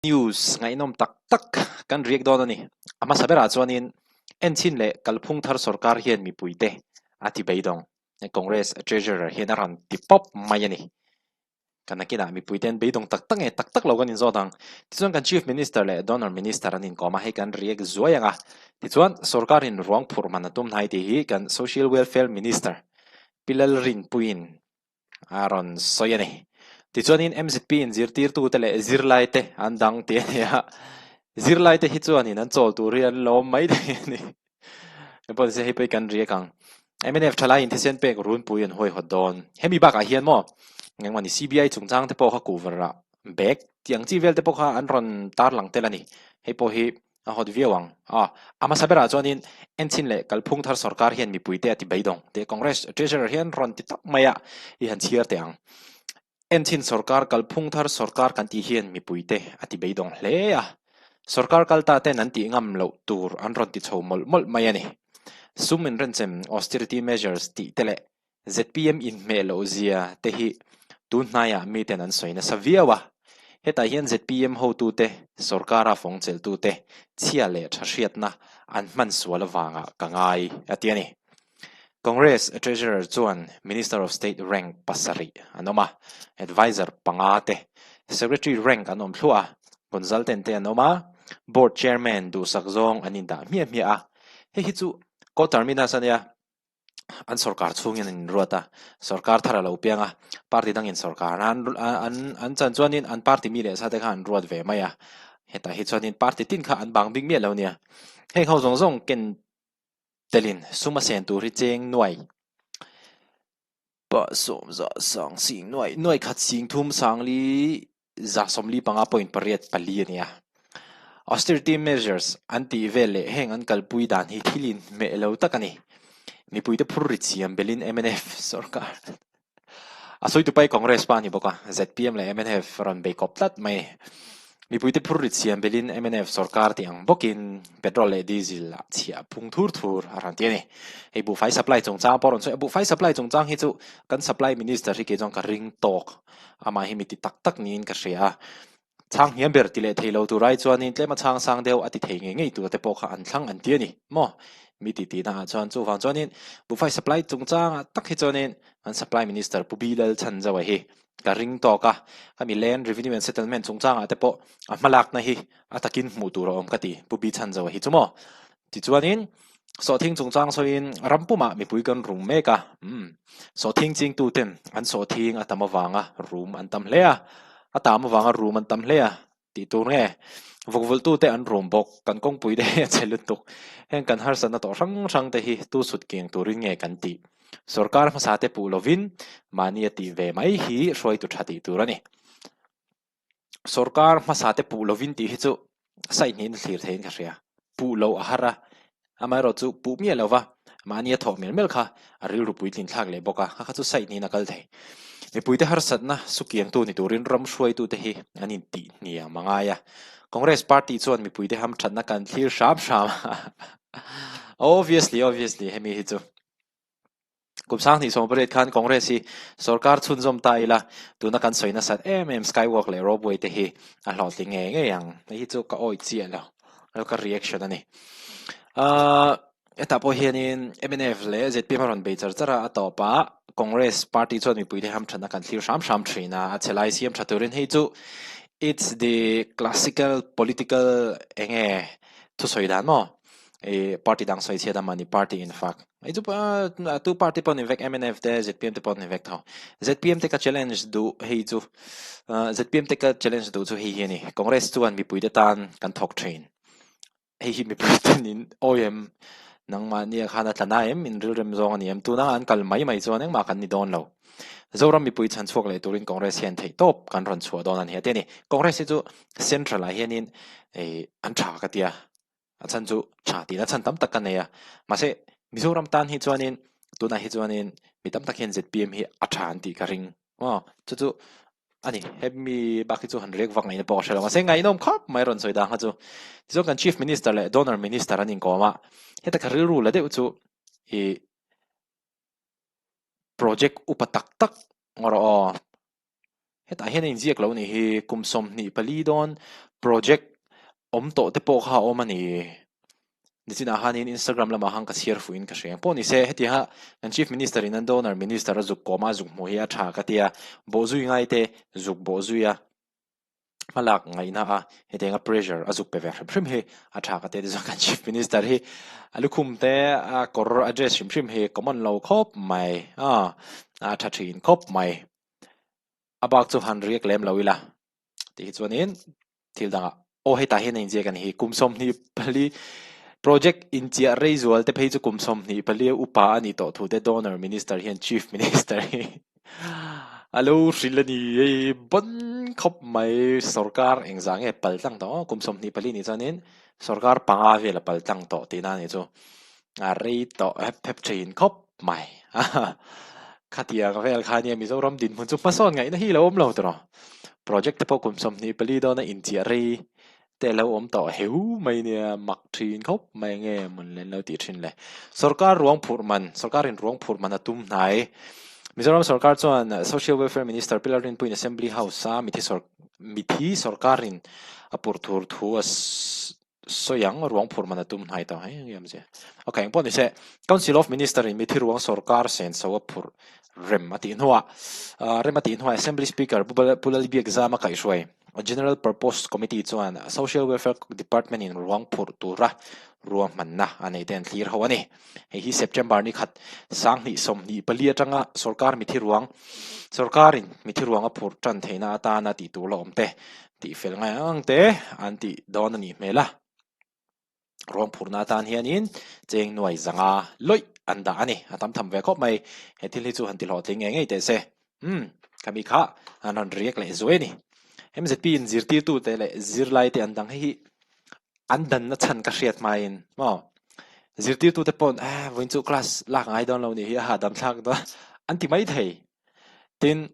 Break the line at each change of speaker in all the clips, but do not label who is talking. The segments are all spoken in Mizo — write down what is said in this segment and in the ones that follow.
News ngaihnawm tak tak kan riak dawn a ni. A hmasa berah chuanin enchhin leh kalphung thar sorkar hian mipuite a ti beidawng. Congress Treasurer hian a rawn ti pawp mai a ni. Kan nakinah mipuite an beidawng tak tak nge tak tak lo kan inzawt ang. Tichuan kan Chief Minister leh Donor Minister an inkawm a, hei kan riak zuai ang a. Tichuan sorkarin ruang phurh man a tum hnai tih hi kan Social Welfare Minister Pi Lalrinpuiin a rawn sawi a ni. Tichuanin MZP in zirtirtute leh zirlaite an dang tih a ni a, zirlaite hi chuanin an chawl tur hi an lawm mai thei a ni. Engpawh nise hei pawh hi kan riak ang. Mnf thalai in thisen pek runpui an huaihawt dawn. Hemi bakah hian maw engmah ni CBI chungchang te pawh kha kuhva rah bag tih ang chi vel te pawh kha an rawn tarlang tel a ni. Hei pawh hi A hawt viau ang. A, a hmasa berah chuanin Enchin leh Kalphung thar sorkar hian mipuite a ti beidawng tih Congress Treasurer hian rawn ti tak mai a, i han chhiar teh ang. Enchin sorkar, Kalphung thar sorkar kan tih hian mipuite a ti beidawng hle a. Sorkar kal ta ten an tih ngam loh tur an rawn ti chho mawlh mawlh mai a ni. Sum inrenchem, austerity measures, tih te leh ZPM inhmeh loh zia te hi tun hnaiah miten an sawi nasa viau a. Hetah hian ZPM hotute, sorkara fawng chelhtute chhia leh tha hriatna an hman sual avangah ka ngai, a ti a ni. Congress Treasurer chuan Minister of State rank pasarih an awm a, Adviser panga te, Secretary rank an awm thluah a, Consultant te an awm a, Board Chairman duhsak zawng an indah hmiah hmiah a. Hei hi chu co-terminus a nia. an sorkar chhungin an inruat a, sorkar thar a lo piang a, party dangin sorkar an an an chan chuanin an party mi leh sa te kha an ruat ve mai a, hetah hi chuanin party tin kha an bang bik miah lo nia. Heng ho zawng zawng ken telin sum a sen tur hi cheng nuai pah sawm zah sang sing nuai nuai khat sing thum sang li 145.8 pali a ni a. Austerity measures an tih vel leh heng an kalpui dan hi thil inhmeh lo tak a ni. Mipuite phur rit siam belin mnf sorkar a sawitu pai Congress pa a ni bawk a, zpm leh mnf rawn bei kawp tlat mai. Mipuite phur rit siam belin mnf sorkar tih ang bawkin petrol leh diesel ah chhiah phung thur thur a rawn ti a ni. Hei buhfai supply chungchang pawh a rawn sawi a, buhfai supply chungchang hi chu kan supply minister hi kei chuan ka ring tawk. Amah hi mi ti tak tak niin ka hria a, chhang hniam ber ti leh thei lo tur ai chuanin tlema chhang sang deuh a ti thei ngei ngei tur te pawh kha an thlang an ti a ni maw? Mi ti tihna ah chuan chuvang chuanin buhfai supply chungchangah tak hi chuanin an supply minister Pu Bilal Chhanzoa hi ka ring tawk a, khami land revenue and settlement chungchangah te pawh a hmalakna hi a takin hmuh tur a awm ka ti Pu Bi Chhanzoa hi chu maw? Tichuanin, sawhthing chungchang sawiin ram pumah mipui kan rum mek a, umm, sawhthing chingtuten an sawhthing a tam avanga rum an tam hle a, a tam avanga rum an tam hle a tih tur nge? Vukvulhtute an rum bawk, kan kawngpui te hi a che lutuk, heng kan harsatna tawh hrang hrang te hi tu sut kiang turin nge kan tih? Sorkar hmasa te puh lovin mahni a tih ve mai hi hruaitu tha tih tur a ni. Sorkar hmasa te puh lovin tih hi chu side hnihin a thlir theiin ka hria. Puh loh a har a, amaherawh chu puh miah lo va, mahni a thawh mial mial kha a rilru puitlin thlak leh bawk a, kha kha chu side hnihin a kal thei. Mipuite harsatna sukiangtu ni turin ram hruaitute hi an intih hniam a ngai a. Congress party chuan mipuite hamthatna kan thlir hram hram a, obviously, obviously hemi hi chu. Kum sanghnih sawmpariat khan Congress hi sorkar chhunzawm ta ila, tuna kan sawi nasat em em Skywalk leh Ropeway te hi a hlawhtling ngei ngei ang. Hei hi chu ka awih chiah lo, ka reaction a ni. Ahh hetah pawh hianin mnf leh zpm a rawn bei char char a, a tawpah Congress party chuan mipuite hamthatna kan thlir hram hram thin a, a chhe lai siam tha turin hei chu it's the classical political eng nge thusawi dan maw? I party dang sawi chhiat a mahni party in fak. Hei chu tu party pawh ni vek mnf te zpm te pawh ni vek tho. Zpm te ka challenge duh hei chu zpm te ka challenge duh chu hei hi a ni. Congress chuan mipui te tan kan thawk thin. Hei hi mipui ten in awi em nangmahnia khan a tla na em in rilrem zawng a ni em tuna an kal mai mai chuan engmah kan ni dawn lo. Zoram mipui chhan chhuak leh turin Congress hian theihtawp kan rawn chhuah dawn a ni a ti a ni. Congress hi chu central ah hianin an tha ka tia. A chhan chu tha tihna chhan tam tak ka nei a, mahse Mizoram tan hi chuanin tunah hi chuanin mi tam tak hian zpm hi a tha an tih ka ring maw chu chu a ni hemi bak hi chu han rek vak ngaihna pawh ka hre lo mahse ngaihnawm khawp mai rawn sawi dan kha chu tichuan kan chief minister leh donor minister an inkawm a heta ka rilru la deuh chu ih project upa tak tak ngaw rawh aw. Hetah hian a inziak lo nih hi kum 24 dawn Project awm tawh te pawh kha a awm a ni. Nichinah khanin Instagram lamah khan ka chhiar fuhin ka hria. Pawh ni se, hetianga kan Chief Minister in a donor Minister a zuk kawm a, a zuk hmuh hi a tha ka ti a, bawhzui ngai te zuk bawhzui a, hmalak ngaihna a hetianga pressure a zuk pe ve hrim hrim hi a tha ka ti a. Tichuan kan Chief Minister hi a lukhum te a kawr a dress hrim hrim hi common lo khawp mai a, a tha thin khawp mai. A bak chu han riak lem lo ila. Tih hi chuanin thil dangah aw hetah hian a inziak a ni hi kum 24 project inchiah rei zual te phei chu kum 24 a upa a nih tawh thu te donor minister hian chief minister hi a lo hrilh a ni hei bawn khawp mai sorkar engzah nge pal tlang tawh aw kum 24 nih chuanin sorkar panga vel a pal tlang tawh tihna a nih chu a rei tawh hep hep thin khawp mai. Khatiang vel kha nia Mizoram dinhmun chu hmasawn ngaihna hi lo awm lo tawh. Project te pawh kum 24 dawna inchiah rei te lo awm tawh heu mai nia mak thin khawp mai nge mun len lo tih thin le. Sorkar ruang phurh man, sorkarin ruang phurh man a tum hnai. Mizoram sorkar chuan Social Welfare Minister Pi Lalrinpuiin Assembly House a mithi sor mithi sorkarin a purh thur thu a sawi ang, ruang phur man a tum hnai tawh hei nge awmzia. Ok, engpawh ni se, Council of Minister in mithi ruang sorkar senso a phurh rem a tih hnuah, rem a tih hnuah Assembly Speaker Pu Lalbiak Zama kaihhruai General Purpose Committee chuan Social Welfare Department in ruang phurh tura ruahmanna a nei te an thlir ho a ni. Hei hi September ni khat 2024 atanga sorkar mithi ruang sorkarin mithi ruang a phurh tan theihna atana tih tur la awm te Tih fel ngai ang te an tih dawn a nih hmel a. Ruang phurna atan hianin cheng nuai zanga lawih an dah a ni. A tam tham ve khawp mai. He thil hi chu han ti hlawhtling ngei ngei teh se. Umm, khami kha an rawn riak leh zuai a ni. MZP in zirtirtute leh zirlaite an dang hei hi an danna chhan ka hriat hmain maw zirtirtute pawn eh vawiin chu class lak ngai dawn lo nih hi a hahdam thlak dawn an ti mai thei. Tin,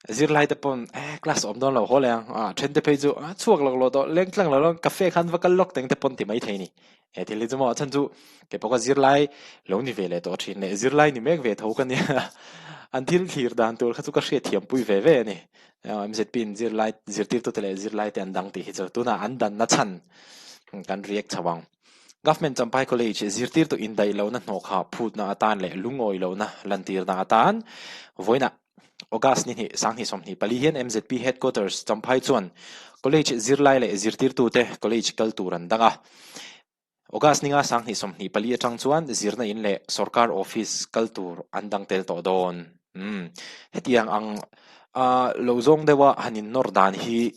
Zirlai te pawn eh class awm dawn lo haw leh ang ah then te phei chu ah chhuak lawk lawk tawh leng tlang lo lo cafe khan va kal lawk teng te pawn ti mai thei ni. He thil hi chu maw a chhan chu kei pawh ka zirlai lo ni ve leh tawh thin leh zirlai ni mek ve tho ka nia an thil thlir dan tur kha chu ka hriatthiam pui ve ve a ni. MZP in zirlai zirtirtu te leh zirlai te an dang tih hi chu tunah an danna chhan kan react chho ang. Government Champhai College zirtirtu indaih lohna hnawhkha phutna atan leh lungawi lohna lantirna atan vawiinah August ni hnih, 2024 hian MZP Headquarters Champhai chuan College zirlai leh zirtirtute College kal tur an dang a. August ninga 2024 atang chuan zirna in leh sorkar office kal tur an dang tel tawh dawn. Umm, hetiang ang lo zawng deuha han innawr dan hi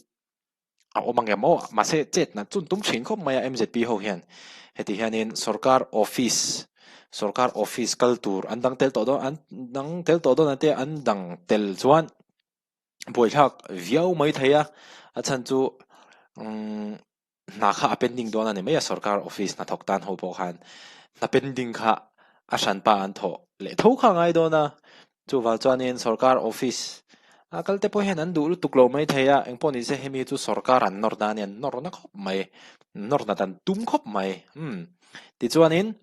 a awm ang em aw? Mahse, chet nat chun tum thin khawp mai a MZP ho hian. Heti hianin sorkar office, sorkar office kal tur an dang tel tawh dawn, an dang tel tawh dawn ante an dang tel chuan buaithlak viau mai thei a, a chhan chu umm hna kha a pending dawn a ni mai a sorkar office hnathawk tan ho pawh khan hna pending kha a hranpa an thawh leh tho kha a ngai dawn a. Chuvang chuanin sorkar office a kal te pawh hian an duh lutuk lo mai thei a, engpawh ni se hemi chu sorkar an nawr dan a ni, an nawr na khawp mai, nawr nat an tum khawp mai. Umm tichuanin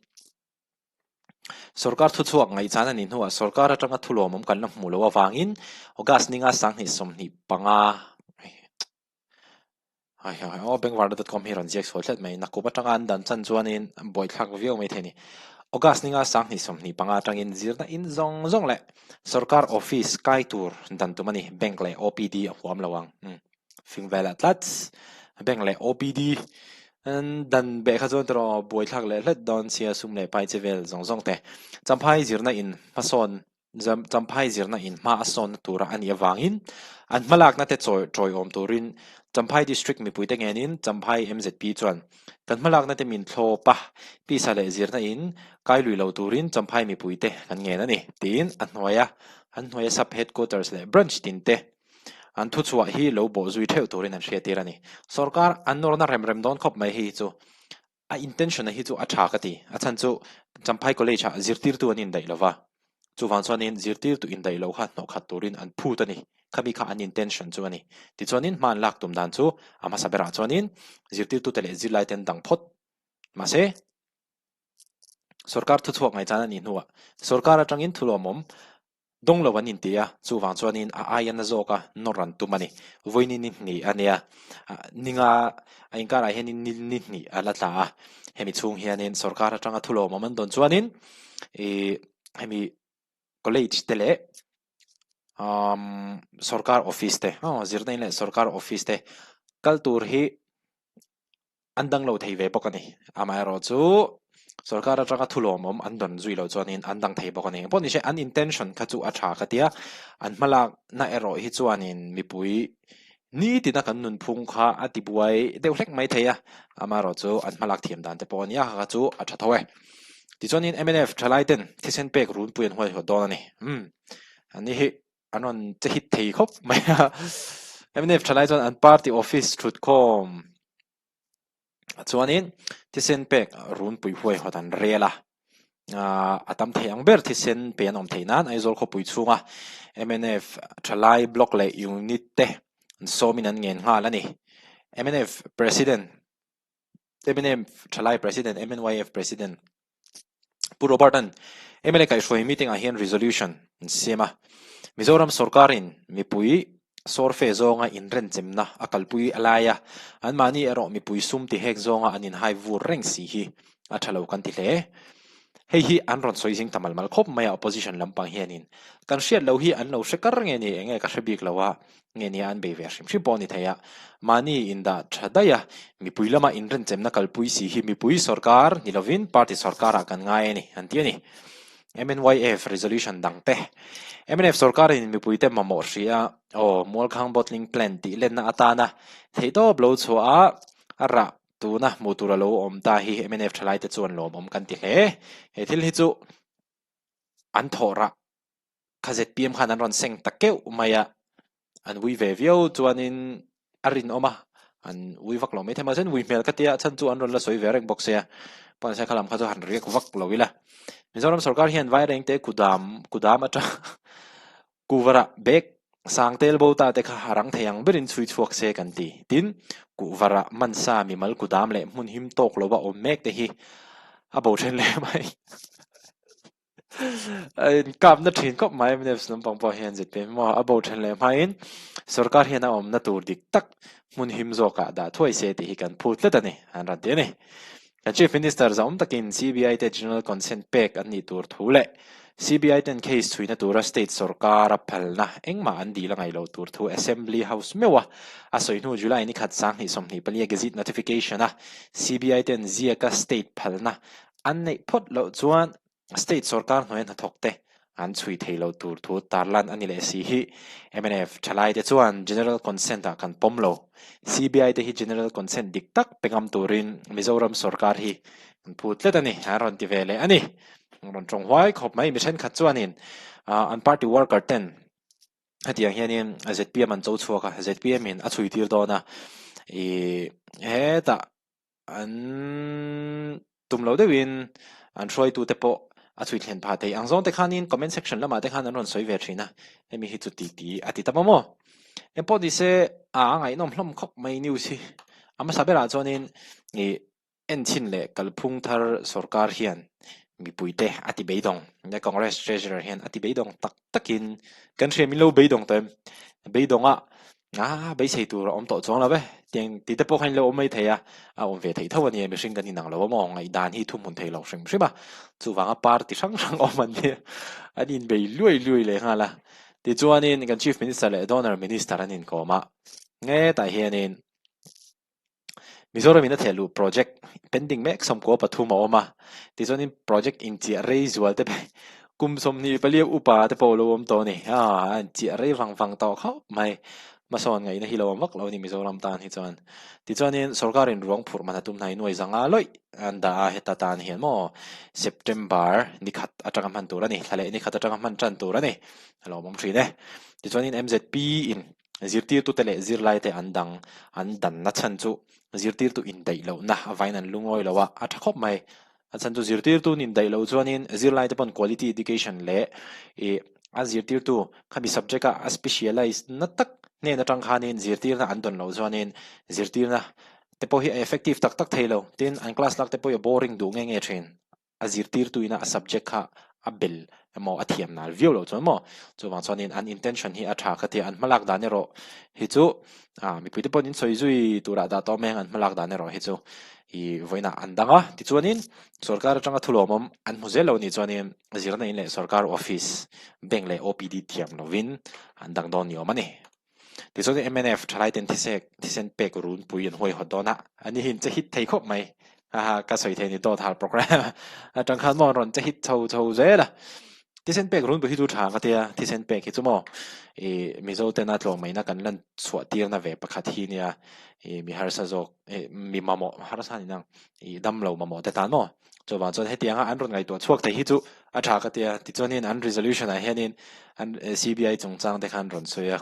sorkar thuchhuak ngaihchan a nih hnuah sorkar atanga thu lawmawm kan la hmuh loh avangin August ninga 2025 Hai hai aw bengvarna dot com hi rawn ziak chhuah tlat mai. Nakkup atanga an dan chan chuanin buaithlak viau mai thei a ni. August ninga 2025 atangin zirna in zawng zawng leh sorkar office kai tur dan tum a ni. Bank leh OPD a huam lo ang. Umm fing velah tlat. Bank leh OPD an dan beh kha chuan tawh buaithlak leh hlet dawn sia sum leh pai che vel zawng zawng te. Champhai zirna in hmasawn Champhai zirna in hma a sawnna tura a nih avangin an hmalakna te chawi tawiawm turin Champhai District mipuite ngenin Champhai MZP chuan kan hmalakna te min thlawp a, pisa leh zirna in kai lui lo turin Champhai mipuite kan ngen a ni, tiin a hnuaia an hnuaia Sub Headquarters leh Branch tin te an thuchhuah hi lo bawh zui theuh turin an hriattir a ni. Sorkar an nawrna rem rem dawn khawp mai hei hi chu A intention a hi chu a tha ka ti. A chhan chu Champhai College ah zirtirtu an indaih lo va, chuvang chuanin zirtirtu indaih lo kha hnawh khat turin an phut a ni. Khami kha an intention chu a ni. Tichuanin hma an lak tum dan chu a hmasa berah chuanin zirtirtute leh zirlaite an dang phawt. Mahse, sorkar thuchhuak ngaihchan a nih hnuah sorkar atangin thulawmawm. Dawng lo an inti a, chuvang chuanin a aia na zawka nawr an tum a ni. Vawiin ni hnih a nia, ninga a inkarah hianin ni ni hnih a la tla a, hemi chhung hianin sorkar atanga thulawmawm an dawn chuanin ih hemi college te leh umm sorkar office te aw zirna in leh sorkar office te kal tur hi An dang lo thei ve bawk a ni. Amaherawhchu, sorkar atanga thu lawmawm an dawn zui loh chuanin an dang thei bawk a ni. Engpawh nise an intention kha chu a tha ka tia, an hmalakna erawh hi chuanin mipui nitina kan nunphung kha a tibuai deuh hlek mai thei a, amaherawhchu an hmalak thiam dan te pawh a nia, kha chu a tha tho e. Tichuanin mnf thalaiten thisen pek runpui an huaihawt dawn a ni. Umm, ani hi. An rawn che hit thei khawp mai a. Mnf thalai chuan an party office thutkhawm chuanin thisen pek runpui huaihawt an rel a. A tam thei ang ber thisen pe an awm theih nan Aizawl khawpui chhunga mnf thalai block leh unit te an sawmin an ngen nghal a ni. Mnf President mnf thalai President MNYF President Pu Robert-a'n mla kaihhruai meeting-ah hian resolution an siam a, Mizoram sorkarin mipui sawrfe zawnga inrenchemna a kalpui a lai a, anmahni erawh mipui sum tihek zawnga an inhai vur reng si hi a tha lo kan ti hle. Hei hi an rawn sawi zing ta mal mal khawp mai a opposition lampang hianin kan hriat loh hi an lo hre kar nge ni enge ka hre bik lo a, nge nia an bei ve hrim hrim pawh a ni thei a, mahni indah tha daih a, mipui lama inrenchemna kalpui si hi mipui sorkar ni lovin party sorkarah kan ngai a ni, an ti a ni. MNYF resolution dang te. Mnf sorkarin mipuite mamawh hria aw Mualkhang Bottling Plant tih lenna atana theihtawp lo chhuah a, a rah tuna hmuh tur a lo awm ta hi mnf thalaite chuan lawmawm kan ti hle. He thil hi chu an thawh rah Kha zpm khan an rawn seng ta keuh mai a, an ui ve viau chuanin a rinawm a, an ui vak lo maithei mahse an ui hmel ka tia a chhan chu an rawn la sawi ve reng bawk sia, pawnse kha lam kha chu han riak vak lo ila. Mizoram sorkar hian Vairengte kudam kudam atang kuvarah bag sang tel bo ta te kha a rang thei ang berin chhui chhuak se kan ti. Tin, kuvarah mansa mimal kudam leh hmun him tawk lova awm mek te hi a bo then leh mai. A inkapna thin khawp mai mnf lampang pawh hian zpm maw a bo then leh hmain sorkar hian a awmna tur dik tak hmun him zawkah dah thuai se tih hi kan phut tlat a ni an rawn ti a ni. Kan Chief Minister zahawm takin CBI te General Consent pek an nih tur thu leh CBI ten case chhuina tura state sorkara phalna engmah an dil a ngaih loh tur thu Assembly House meuha a sawi hnu July ni khat 2024 a Gazette Notification a CBI ten ziaka state phalna An neih phawt loh chuan state sorkar hnuaia hnathawk te an chhui thei lo tur thu tarlan a ni leh si hi. Mnf thalaite chuan General Consent ah kan pawm lo. CBI te hi General Consent dik tak pe ngam turin Mizoram sorkar hi kan phut tlat a ni, an rawn ti ve leh a ni. An rawn tawng huai khawp mai. Mi thenkhat chuanin an party worker ten hetiang hianin zpm an cho chhuak a, zpm in a chhui tir dawn a, ih hetah An tum lo deuhin an hruaitute pawh a chhui thlen phah thei ang zawng te khanin comment section lamah te khan an rawn sawi ve thin a, hemi hi chu ti ti a ti ta maw maw? Engpawh ni se a ngaihnawm hlawm khawp mai news hi. A hmasa berah chuanin ih enchhin leh kalphung thar sorkar hian mipuite a ti beidawng, Congress treasurer hian a ti beidawng tak takin kan hria min lo beidawng tawh em? Beidawng a Ah, beisei tur a awm tawh chuang lo ve. Tiang tih te pawh kha in lo awm mai thei a, a awm ve theih tho a nia, mihring kan inang lo a maw, ngaihdan hi thuhmun thei lo hrim hrim a. Chuvanga party hrang hrang awm an nia, an inbei luai luai leh nghal a. Tichuanin kan Chief Minister leh Donor Minister an inkawm a, ngetah hianin Mizoram in a thehluh project pending mek 13 a awm a, tichuanin project inchiah rei zual te pawh kum 24 upa te pawh a lo awm tawh a ni. Aa a inchiah rei vang vang tawh khawp mai. Hmasawn ngaihna hi lo awm vak lo a ni Mizoram tan hi chuan. Tichuanin sorkarin ruang phurh man a tum hnai nuai zanga lawih an dah a, heta tan hian maw September ni khat atanga hman tur a ni, thla leh ni khat atanga hman tan tur a ni. A lo awm thin e. Tichuanin MZP in Zirtirtute leh zirlaite an dang an danna chhan chu zirtirtu indaih lohna avain an lungawi lo a, a tha khawp mai. A chhan chu zirtirtu indaih loh chuanin zirlaite pawn quality education leh ih a zirtirtu khami subject a a specialize na tak hnen atang khanin zirtirna an dawn loh chuanin zirtirna te pawh hi a effective tak tak thei lo. Tin, an class lak te pawh hi a boring duh nge nge thin. A zirtirtuina a subject kha A bel emaw a thiam nal viau loh chuan maw? Chuvang chuanin an intention hi a tha ka ti a, an hmalak dan erawh hi chu ah mipuite pawhin in sawi zui turah dah tawh mai ang an hmalak dan erawh hi chu ih vawiinah an dang a. Tichuanin sorkar atanga thulawmawm an hmu zel lo nih chuanin zirna in leh sorkar office, bank leh OPD thiam lovin an dang dawn ni awm a ni. Tichuan mnf thalai ten thisek thisen pek runpui an huaihawt dawn a, ani hi in che hit thei khawp mai. Haha ka sawi thei ni dawt hal program atang khan maw an rawn che hit chho chho zel a. Thisen pek runpui hi chu tha ka tia, thisen pek hi chu maw ih Mizo tena tlawmngaihtna kan lan chhuah tirna ve pakhat hi nia ih mi harsa zawk ih mi mamawh harsa ni nang ih damlo mamawh te tan maw. Chuvang chuan hetianga an rawn ngaihtuah chhuak thei hi chu a tha ka tia. Tichuanin an resolution ah hianin an CBI chungchang te khan rawn sawi a,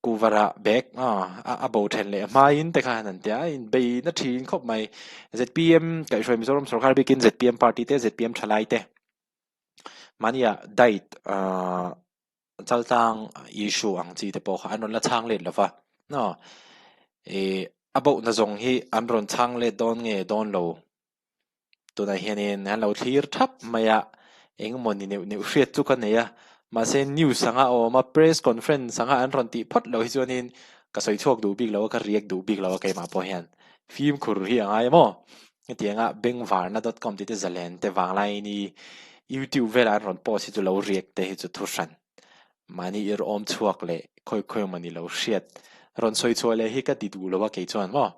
Kuvara bag a bo then leh hmain te khan an tia, a inbei na thin khawp mai. ZPM kaihhruai Mizoram sorkar bikin ZPM party te ZPM thalai te mahnia diet Chaltlang issue ang chi te pawh kha an rawn la chhang let lova aw ih a bohna zawng hi an rawn chhang let dawn nge dawn lo tunah hianin an lo thlir thap mai a engemaw ni neuh neuh hriat chu ka nei a mahse news anga a awm a press conference anga an rawn tih phawt loh hi chuanin ka sawi chhuak duh bik lo a ka react duh bik lo a keimah pawh hian fimkhur hi a ngai a maw. Hetianga bengvarna dot com tih te zalen te vanglaiin i youtube velah an rawn post hi chu lo react te hi chu thu hran. Mahni ir awm chhuak leh khawi khawi mawni lo hriat rawn sawi chhuah leh hi ka ti duh lo a kei chuan maw.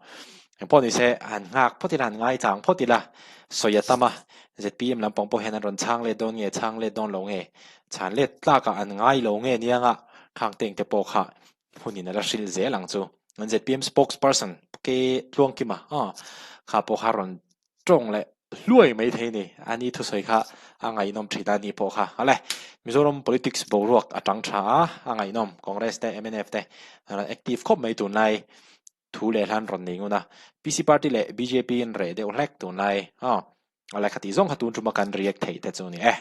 Engpawh ni se han nghak phawt ila han ngaichang phawt ila sawi a tam a, zpm lampang pawh hian an rawn chhang let dawn nge chhang let dawn lo nge chhan let tlakah an ngai lo nge nianga khang teng te pawh kha hunin a la hrilh zel ang chu. An zpm spokesperson Ke Tluangkima aw kha pawh kha rawn tawng leh hluai mai thei a ni. A ni thusawi kha a ngaihnawm thin a ni pawh kha. Awle, Mizoram politics boruak a tang tha a, a ngaihnawm. Congress te, mnf te an rawn active khawp mai tunlai thu leh hlan rawn nei ngun a. PC party leh bjp in reh deuh hlek tunlai aw. Awle, khati zawng kha tun tuma kan react theih te chu a ni e.